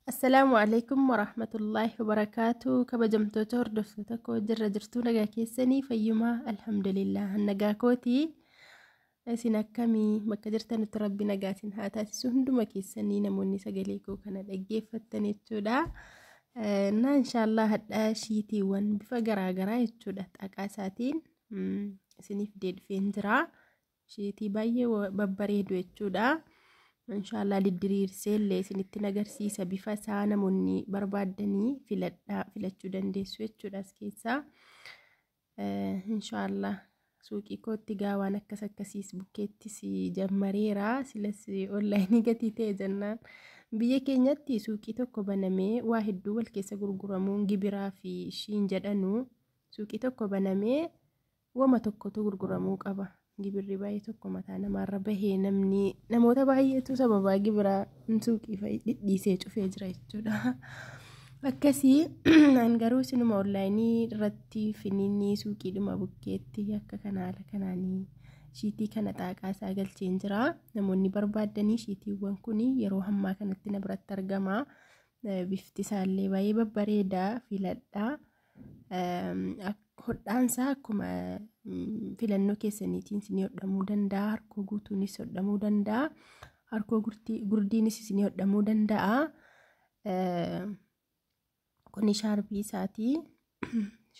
Assalaamu alaikum warahmatullaahi wabarakaatu. Kabajamtoota hordoftoota koo, jirra jirtuu? Nagaa keessanii? Fayyumaa? Alhamdulillah, nagaa kootii. Isin akkamii? Bakka jirtanitti rabbi nagaa isin haa taasisu hunduma keessanii, namoonni sagalee koo kana dhaggeeffattan jechuudha. Na inshaallah hadhaa shiitiiwwan bifa garaagaraa jechuudha, xaqaa isaatiin isiniif deedhufeen jira. Shiitii baay'ee babbareedu jechuudha. Inshaallah diddiriirsee illee isinitti agarsiisa bifa isaa. Namoonni barbaaddanii filadhaa, filachuu dandeessu jechuudha as keessaa. Inshaallah suuqii kootti gaa waan akkas akkasiis bukkeettis jammareera. Silas onlaayinii gatii ta'e jennaan, biyya keenyatti suuqii tokko banamee waa hedduu wal keessa gurguramuun gibiraa fi ishiin jedhanu, suuqii tokko banamee wama tokkotu gurguramuu qaba. Gibirri baay'ee tokko mataa namaarra bahee, namni namoota baay'eetu sababaa gibiraa suuqii dhidhiisee cufee jira jechuudha. Akkasii an garuu isinuma onlaayinii irratti finiinii suuqiidhuma bukkeetti akka kana haala kanaanii shiitii kana xaaqaa isaa galcheen jira. Namoonni barbaaddanii shiitiiwwan kun yeroo ammaa kanatti na biratti argama. Bifti isaallee baay'ee babbareedaa, filadhaa. Hodhaansaa akkuma filannoo keessaniitiin isinii hodhamuu danda'a. Harkoo guutuunis hodhamuu danda'a. Harkoo gurdiinis isinii hodhamuu danda'a. Kuni shaarbii isaati.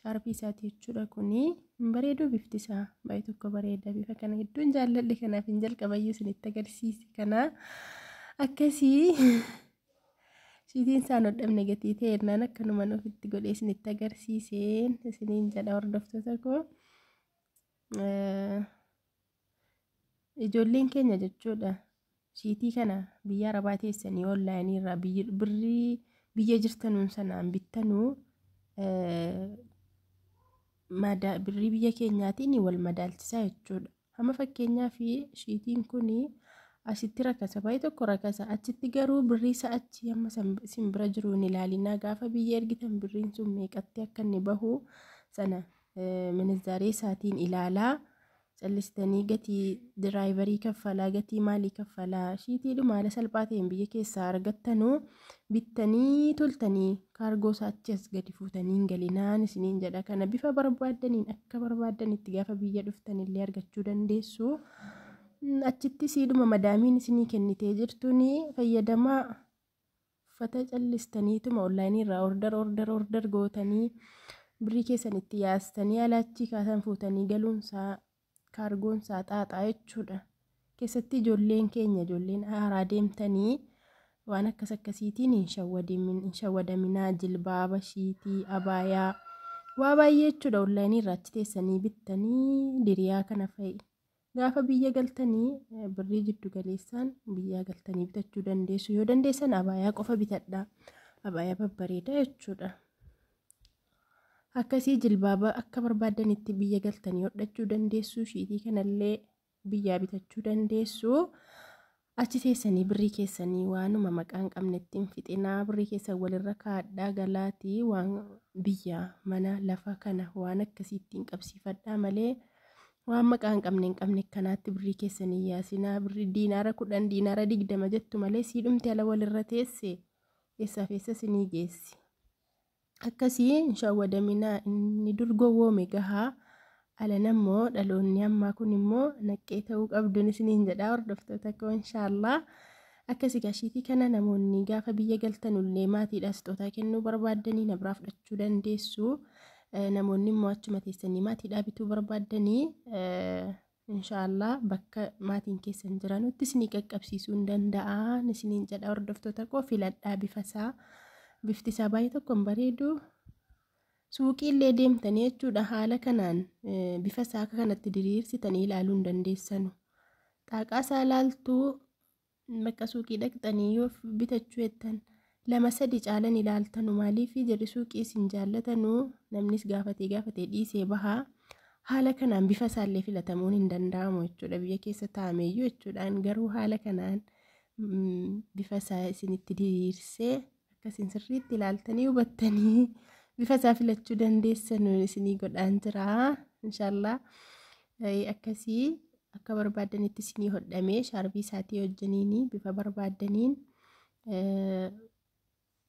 Shaarbii isaati jechuudha kuni. Hin bareedu? Bifti isaa baay'ee tokko bareeda. Bifa kana hedduun jaalladhe, kanaaf hin jalqabayyuu isinitti agarsiise kana. Akkasii shiitiin isaan hodhamne gatii ta'e akkanumaan ofitti godhee isinitti agarsiiseen isiniin jedha, hordoftoota koo. Ijoolleen keenya jechuudha, shiitii kana biyya arabaa teessanii onlaayinii irraa birrii biyya jirtanuun sanaan bittanuu, birrii biyya keenyaatiin wal madaalchisaa jechuudha. Amma fakkeenyaaf shiitiin kun asitti rakasa, baay'ee tokko rakasa. Achitti garuu birrii isaa achi amma isin bira jiru hin ilaalinaa. Gaafa biyya ergitan birriin sun meeqatti akka inni bahu sana minizaaree isaatiin ilaalaa. Callistanii gatii diraayivarii kaffalaa, gatii maalii kaffalaa, shiitiidhuma haala salphaa ta'een biyya keessaa argattanuu bittanii toltanii kaargoo isaa achi as gadi fuutanii hin galinaan isiniin jedha. Kana bifa barbaaddaniin akka barbaaddanitti gaafa biyya dhuftanillee argachuu dandeessu. Achitti siidhuma madaamiin isinii kennitee jirtuun fayyadamaa. Uffata callistaniituma onlaayinii irraa order order order gootanii, birrii keessan itti yaastanii, alaachii kaasan fuutanii galuunsaa kaargoonsaa xaaxaa jechuudha. Keessatti ijoolleen keenya, ijoolleen haaraa deemtanii waan akkas akkasiitiin hin shawwadaminaa. Jilbaaba, shiitii, abaayaa, waa baay'ee jechuudha onlaayinii irraa achi teessanii bittanii, diriyaa kana fa'i. Gaafa biyya galtanii birrii jiddu galeessaan biyya galtanii bitachuu dandeessu. Yoo dandeessan abaayaa qofa bitadhaa. Abaayaa babbareedaa jechuudha. Akkasii jilbaaba akka barbaaddanitti biyya galtanii hodhachuu dandeessu. Shiitii kanallee biyyaa bitachuu dandeessu. Achi teessanii birrii keessanii waanuma maqaa hin qabnetti hin fixinaa. Birrii keessan walirra kaa'adhaa galaatii waan biyyaa, mana, lafa kana waan akkasii ittiin qabsiifadhaa malee waan maqaa hin qabne kanaatti birrii keessanii yaasinaa. Birrii diinaara 10, diinaara 20 jettu malee siidhumti ala walirra teesse eessaaf eessa isinii geessi? Akkasii hin shawwadaminaa. Inni dur gowwoome gahaa. Alan ammoo dhaloonni ammaa kun immoo naqqee ta'uu qabduun isiniin jedha, hordoftoota koo, inshaallah. Akkasii gashiitii kana namoonni gaafa biyya galtanullee maatiidhaaf sixootaa kennuu barbaaddanii na biraa fudhachuu dandeessu. Namoonni immoo achuma teessanii maatiidhaa bituu barbaaddanii, inshaallah bakka maatiin keessan jiranutti isinii qaqqabsiisuu hin danda'a isiniin jedha, hordoftoota koo. Filadhaa bifa isaa. Bifti isaa baay'ee tokko hin bareedu? Suuqii illee deemtanii jechuudha, haala kanaan bifa isaa akka kanatti diriirsitanii ilaaluu hin dandeessanu. Xaaqaa isaa ilaaltuu, bakka suuqii dhaqxanii yoo bitachuu jettan lama sadi caalan ilaaltanu. Maaliif? Jarri suuqii isin jaallatanuu, namnis gaafatee gaafatee dhiisee bahaa. Haala kanaan bifa isaallee filatamuun hin danda'amu jechuudha biyya keessa taa'ameeyyuu jechuudhaan. Garuu haala kanaan bifa isaa isinitti diriirsee akkasiin sirriitti ilaaltanii hubattanii bifa isaa filachuu dandeessan isinii godhaan jira inshaallah. Akkasii akka barbaaddanitti isinii hodhamee, shaarbii isaatii wajjiniin bifa barbaaddaniin.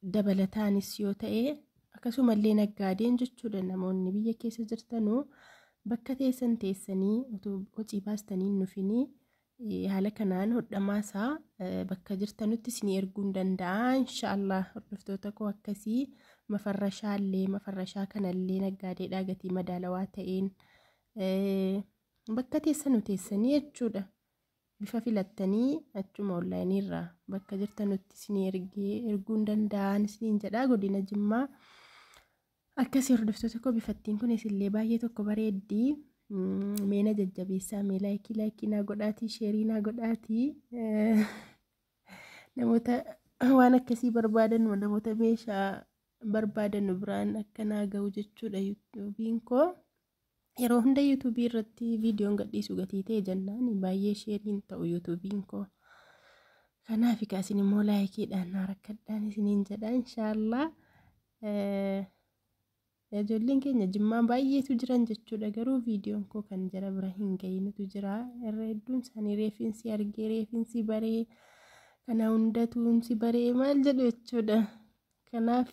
Dabalataanis yoo ta'e akkasumallee naggaadeen jechuudha, namoonni biyya keessa jirtanuu bakka teessan teessanii utuu hojii baastanii hin dhufinii haala kanaan hodhamaa isaa bakka jirtanutti isinii erguu hin danda'a inshaallah. Hordoftoota koo, akkasii mafarrashaallee, mafarrashaa kanallee naggaadeedhaa gatii madaalawaa ta'een bakka teessanu teessanii jechuudha. Bifa filattanii achuma onlaayinii irraa bakka jirtanutti isinii ergee erguu hin danda'an isiniin jedha, godina Jimmaa. Akkasii hordoftoota koo, bifattiin kunis illee baay'ee tokko bareeddi. Meena jajjabeessaa, mee like like naa godhaatii, share naa godhaatii. Namoota waan akkasii barbaadan, namoota meeshaa barbaadan biraan akka naa ga'u jechuudha yuutuubiin koo. Yeroo hunda yuutuubii irratti viidiyoon gadhiisu gatii ta'e jennaan baay'ee share iin ta'u yuutuubiin koo. Kanaaf egaa isin immoo like iidhaan naa rakkadhaan isiniin jedha inshaallah. Ijoolleen keenya Jimmaan baay'eetu jiran jechuudha, garuu viidiyoon koo kan jara bira hin gahinutu jira. Irra hedduun isaanii reefinsi argee, reefinsi baree, kana hundatuunsi baree maal jedhu jechuudha. Kanaaf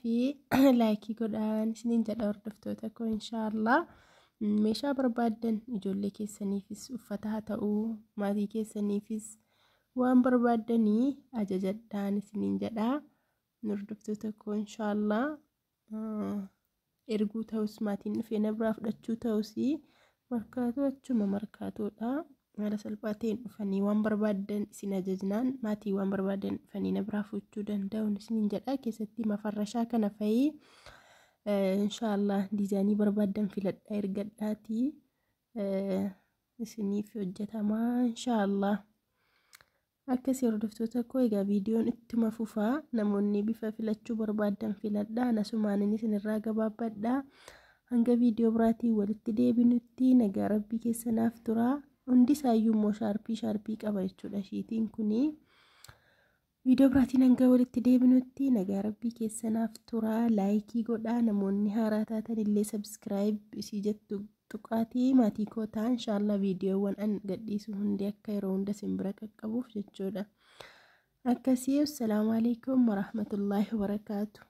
like godhaan isiniin jedha hordoftoota koo inshaallah. Meeshaa barbaaddan, ijoollee keessaniifis uffata haa ta'uu, maatii keessaniifis waan barbaaddanii ajajadhaan isiniin jedha. Hordoftoota koo inshaallah, erguu ta'us, maatiin dhufee na biraa fudhachuu ta'us, markaatoo achuma markaatoodha. Haala salphaa ta'een dhufanii waan barbaaddan isin ajajnaan maatii waan barbaadan dhufanii na biraa fuudhuu danda'u isiniin jedha. Keessatti mafarrashaa kana fa'ii inshaallah diizaayinii barbaaddan filadhaa ergadhaatii isiniif hojjetamaa inshaallah. Akkasii hordoftoota koo, egaa viidiyoon ittuma fufaa. Namoonni bifa filachuu barbaaddan filadhaa, anasumaan inni isinirraa gabaabbadhaa. Hanga viidiyoo biraatiin walitti deebinutti nagaa rabbii keessanaaf turaa. Hundi isaayyuu immoo shaarpii shaarpii qaba jechuudha shiitiin kunii. Viidiyoo biraatiin hanga walitti deebinutti nagaa rabbii keessanaaf turaa. Like godhaa, namoonni haaraa taatan illee subscribe isii jettu tuqaatii maatii koo ta'an inshaallah, viidiyoowwan an gadhiisu hundi akka yeroo hunda isin bira qaqqabuuf jechuudha. Akkasii, assalaamu alaikum warahmatullaahi wabarakaatu.